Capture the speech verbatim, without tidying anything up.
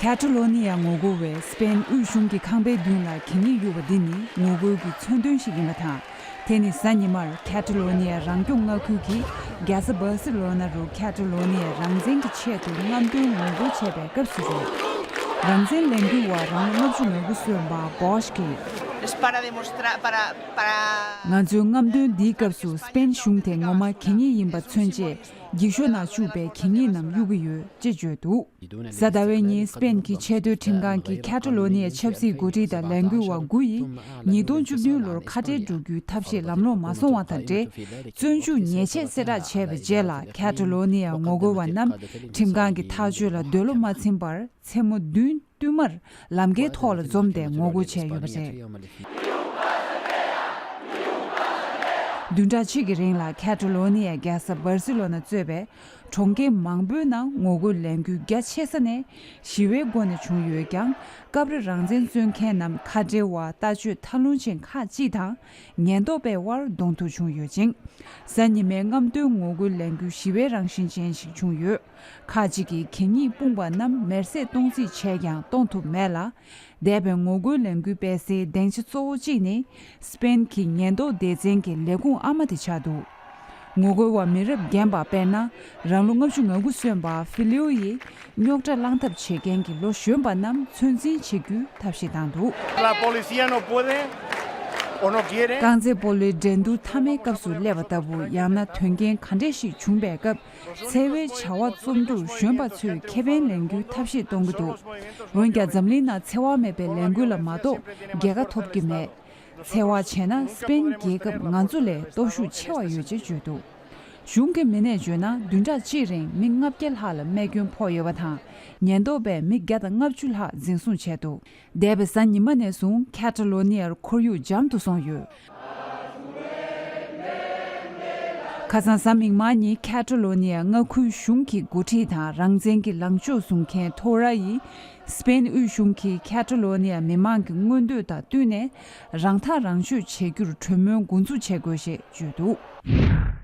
ཁ་ཏ་ལོ་ནི་ཡ་ངོ་རྒོལ་བས་སྤེན་དབུས་གཞུང་གི་ཁང་པའི་མདུན་ལ་གད་སྙིགས་གཡུགས་པ་འདི་ནི་ངོ་རྒོལ་གྱི་མཚོན་དོན་ཞིག་ཡིན་པ་དང་། དེ་ནི་གཟའ་ཉི་མར་ཁ་ཏ་ལོ་ནི་ཡ་རང་སྐྱོང་མངའ་ཁུལ་གྱི་རྒྱལ་ས་སྦར་སི་ལོ་ན་རུ་ཁ་ཏ་ལོ་ནི་ཡ་རང་བཙན་གྱི་ཆེད་དུ་རྔམ་སྟོན་ངོ་རྒོལ་བྱས་པའི་སྐབས་སུ་རེད། རང་བཙན་ལས་འགུལ་བ་རང་ལོ་ལྔ་བཅུ་ང་དགུ་སོན་པ་བོཤ་གིས། Es para demostrar, para, para ང་ཚོའི་རྔམ་སྟོན་འདིའི་སྐབས་སུ་སྤེན་གཞུང་དེ་ངོ་མ་གད་སྙིགས་ཡིན་པ་མཚོན་ཆེད་འགྱིག་ཤོག་ནང་བཅུག་པའི་གད་སྙིགས་རྣམས་གཡུག་གི་ཡོད་ཅེས་བརྗོད་འདུག་གཟའ་ཟླ་བའི་ཉིན་སྤེན་གྱི་ཆེས་མཐོའི་ཁྲིམས་ཁང་གིས་ཁ་ཏ་ལོ་ནི་ཡའི་ཆབ་སྲིད་འགོ་ཁྲིད་དང་ལས་འགུལ་བ་དགུ་ཡིས་ཉིས་སྟོང་བཅུ་བདུན་ལོར་ཁ་བྲལ་འགྲོ་རྒྱུའི་ཐབས་ཤེས་ལམ་ལྷོང་མ་སོང་བ་དང་འབྲེལ། བཙོན་འཇུག་ཉེས་ཆད་གསལ་བསྒྲགས་བྱས་པའི་རྗེས་ལ་ཁ་ཏ་ལོ་ནི་ཡའི་ངོ་རྒོལ་བ་རྣམས་ཁྲིམས་ཁང་གི་ཐག་གཅོད་ལ་འདོད་བློ་མ་ཚིམ་པར། མཚན་མོ་བདུན་བསྟུད་མར་ལམ་ཁའི་ཐོག་ལ་འཛོམས་ཏེ་ངོ་རྒོལ་བྱས་ཡོད་པ་རེད། བདུན་ཕྲག་གཅིག་གི་རིང་ལ་ཁ་ཏ་ལོ་ནི་ཡའི་རྒྱལ་ས་སྦར་སི་ལོ་ན་གཙོས་པའི་གྲོང་ཁྱེར་མང་པོའི་ནང་ངོ་རྒོལ་ལས་འགུལ་རྒྱ་ཆེ་ས་ནས་ཞི་བའི་སྒོ་ནས་བྱུང་ཡོད་ཀྱང་། སྐབས་རེ་རང་བཙན་རྩོད་མཁན་ནམ་ཁ་བྲལ་བ་ལྟ་སྤྱོད་མཐའ་ལྷུང་ཅན་ཁག་ཅིག་དང་ཉེན་རྟོག་པའི་དབར་གདོང་ཐུག་བྱུང་ཡོད་ཅིང་། གཟའ་ཉི་མའི་རྔམ་སྟོན་ངོ་རྒོལ་ལས་འགུལ་ཞི་བའི་རང་བཞིན་ཅན་ཞིག་བྱུང་ཡོད། ཁག་ཅིག་གིས་གད་སྙིགས་སྤུངས་པ་རྣམས་མེར་སྲེག་གཏོང་རྩིས་བྱས་ཀྱང་གཏོང་ཐུབ་མེད་ལ། འདས་པའི་ངོ་རྒོལ་ལས་འགུལ་སྤེལ་སའི་སྡིངས་ཆ་གཙོ་བོ་གཅིག་ནི་སྤེན་གྱི་ཉེན་རྟོག་སྡེ་ཚན་གྱི་ལས་ཁུངས་ཨ་མ་དེ་ཆགས་འདུག་ངོ་རྒོལ་བ་མི་རབས་རྒན་པ་དཔེར་ན་རང་ལོ་ལྔ་བཅུ་ང་དགུ་སོན་པ་ཧྥི་ལིའུ་ཡིས་རྙོག་དྲ་བསླང་ཐབས་བྱེད་མཁན་གྱི་ལོ་གཞོན་པ་རྣམས་ཚོད་འཛིན་བྱེད་རྒྱུའི་ཐབས་ཤེས་བཏང་འདུག La policía no puede o no quiere རྐང་རྩེད་སྤོ་ལོའི་འགྲན་བསྡུར་མཐའ་མའི་སྐབས་སུ་སླེབས་པ་ལྟ་བུ་ཡང་ན་དོན་རྐྱེན་ག་འདྲས་ཤིག་བྱུང་པའི་སྐབས། འཚེ་བའི་བྱ་བ་རྩོམ་དུས་གཞོན་པ་ཚོས་ཁེ་ཕན་ལེན་རྒྱུའི་ཐབས་ཤེས་གཏོང་གི་འདུག་འོན་ཀྱང་འཛམ་གླིང་ནང་འཚེ་བ་མེད་པའི་ལས་འགུལ་ལ་མ་གཏོགས་རྒྱལ་ཁ་ཐོབ་ཀྱི་མེད། འཚེ་བ་བྱས་ན་སྤེན་རྒྱལ་ཁབ་ང་ཚོ་ལས་སྟོབས་ཤུགས་ཆེ་བ་ཡོད་ཅེས་བརྗོད་འདུག་གཞུང་གི་མི་སྣས་བརྗོད་ན་བདུན་ཕྲག་གཅིག་རིང་མི་ལྔ་བརྒྱ་ལྷག་ལ་རྨས་སྐྱོན་ཕོག་ཡོད་པ་དང་། ཉེན་རྟོག་པས་མི་བརྒྱ་དང་ལྔ་བཅུ་ལྷག་འཛིན་བཟུང་བྱས་འདུག་འདས་པའི་གཟའ་ཉི་མ་ནས་བཟུང་ཁ་ཏ་ལོ་ནི་ཡར་ཁོར་ཡུག་འཇམ་དུ་སོང་ཡོད། ཁ་སང་གཟའ་མིག་དམར་ཉིན་ཁ་ཏ་ལོ་ནི་ཡ་མངའ་ཁུལ་གཞུང་གི་འགོ་ཁྲིད་དང་རང་བཙན་གྱི་ལངས་ཕྱོགས་བཟུང་མཁན་ཐོ་ར་ཡིས་སྤེན་དབུས་གཞུང་གིས་ཁ་ཏ་ལོ་ནི་ཡ་མི་མང་གི་མངོན་འདོད་དང་བསྟུན་ནས་རང་ཐག་རང་གཅོད་བྱེད་རྒྱུར་གྲོས་མོལ་འགོ་འཛུགས་བྱེད་དགོས་ཞེས་བརྗོད་འདུག